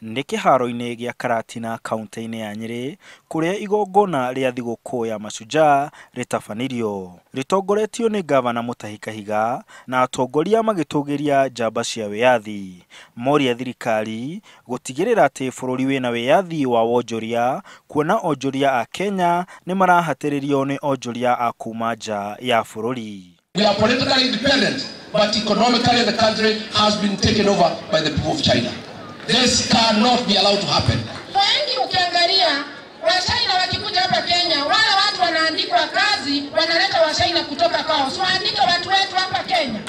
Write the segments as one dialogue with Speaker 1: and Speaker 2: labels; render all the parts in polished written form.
Speaker 1: Nĩ kĩharo-inĩ gĩa Karatina kaũntĩ-inĩ ya Nyĩrĩ kũrĩa igongona rĩa thigũkũ ya Mashujaa rĩtabanirio rĩtongoretio nĩ ngavana Mutahi Kahiga na atongoria magĩtũgĩria njamba cia wĩyathi. Moria thirikari gũtigĩrĩra atĩ bũrũri wĩna wĩyathi wa wonjoria kuona onjoria a Kenya nĩ marahatĩrĩrio nĩ onjoria a kuma nja ya bũrũri.
Speaker 2: We are politically independent, but economically the country has been taken over by the people of China. This cannot be allowed to happen.
Speaker 3: Wengi ukiangalia Wachina wakikuja hapa Kenya, wale watu wanaandikwa kazi, wanaleta Wachina kutoka kwao. So waandike watu wetu hapa Kenya.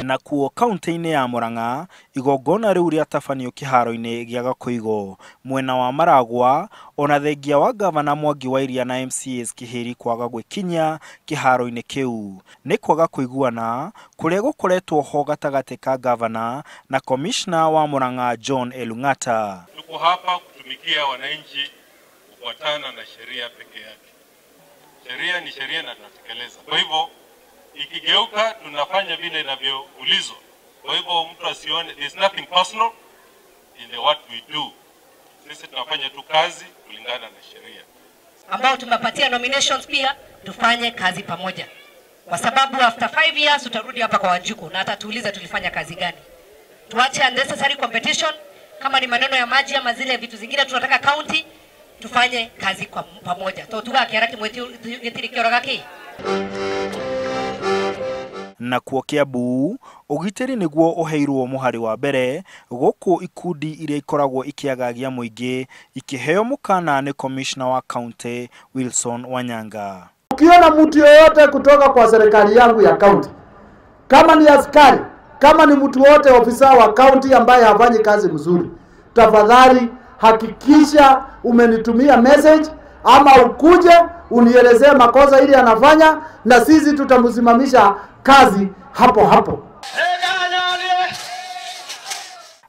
Speaker 1: Nakuo kaunti-inĩ ya Murang'a igongona rĩu rĩatabanio kĩharo-inĩ gĩa Gakoigo mwena wa Maragwa ona thengia wa ngavana Mwangi wa Iria na MCAs Kihiri kwaga gwĩkinyia kĩharo-inĩ kĩu nĩ kwaga kũiguana kũrĩa gũkoretwo ho gatagatĩ ka ngavana na komishna wa Murang'a John Elung'ata.
Speaker 4: Tuko hapa kutumikia wananchi kufuatana na sheria peke yake. Sheria ni sheria na tunatekeleza. Kwa hivyo ikigeuka tunafanya vile inavyoulizwa. Kwa hivyo mtu asione, there's nothing personal in the what we do. Sisi tunafanya tu kazi kulingana na sheria.
Speaker 5: Ambao tumepatia nominations pia tufanye kazi pamoja. Kwa sababu after 5 years tutarudi hapa kwa Wanjuku na atatuuliza tulifanya kazi gani. Tuache unnecessary competition, kama ni maneno ya maji ama zile vitu zingine tunataka county tufanye kazi kwa pamoja. To tuga kiaraki mwetiri kioragaki.
Speaker 1: Na kuo Kiambu ũgitĩri nĩguo ũheirwo mũhari wa mbere gũkũ ikundi iria ikoragwo ikĩagagia mũingĩ ikĩheo mũkana nĩ komishna wa kaunti Wilson Wanyanga.
Speaker 6: Ukiona mtu yoyote kutoka kwa serikali yangu ya kaunti, kama ni askari, kama ni mtu wote ofisa wa kaunti ambaye hafanyi kazi mzuri, tafadhali hakikisha umenitumia message ama ukuje unielezee makosa ili anafanya, na sisi tutamsimamisha kazi hapo hapo.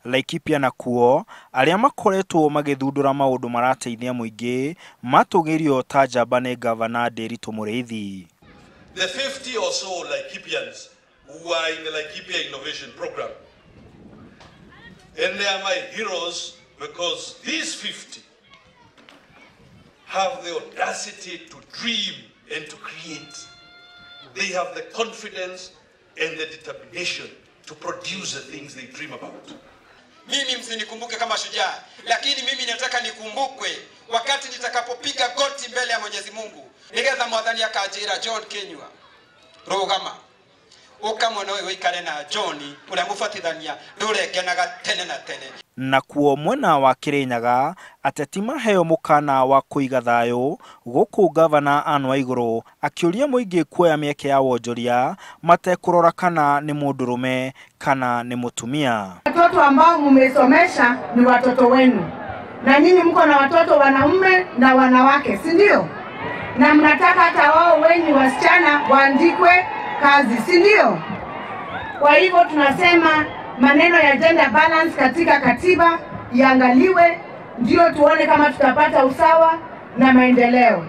Speaker 1: Laikipia nakuo arĩa makoretwo magĩthundũra maũndũ marateithia mũingĩ matũgĩrio ta njamba nĩ ngavana Ndiritu Mũrĩithi.
Speaker 7: The 50 or so Laikipians who are in the Laikipia Innovation Program, and they are my heroes because these 50 have the audacity to dream and to create. They have the confidence and the determination to produce the things they dream about.
Speaker 8: Mimi msinikumbuke kama shujaa, lakini mimi nataka nikumbukwe wakati nitakapopiga goti mbele ya Mwenyezi Mungu. Nigetha mwathani akanjira John Kinyua, rugama uka mwana uyu wikare na John uria mubatithania ndurengenaga tene na tene.
Speaker 1: Nakuo mwena wa Kirinyaga ateti maheo mũkana wa kũiga thayũ gũkũ ngavana Anne Waigũrũ akĩũria mũingĩ kuoya mĩeke ya wonjoria matekũrora kana nĩ mũndũrũme kana nĩ mũtumia.
Speaker 3: Watoto ambao mmesomesha ni watoto wenu, na nyinyi mko na watoto wanaume na wanawake, si ndio? Na mnataka hata wao wenyu wasichana waandikwe kazi, si ndio? Kwa hivyo tunasema maneno ya gender balance katika katiba iangaliwe, ndio tuone kama tutapata usawa na maendeleo.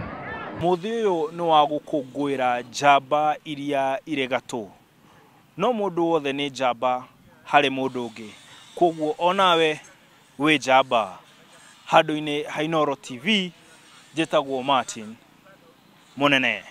Speaker 1: Mũthĩ ũyũ nĩ wa gũkũngũĩra njamba iria irĩ gatũ. No mũndũ wothe nĩ njamba harĩ mũndũ ũngĩ, koguo onawe wĩ njamba. Handũ-inĩ ha Inooro TV njĩtagwo Martin Mũnene.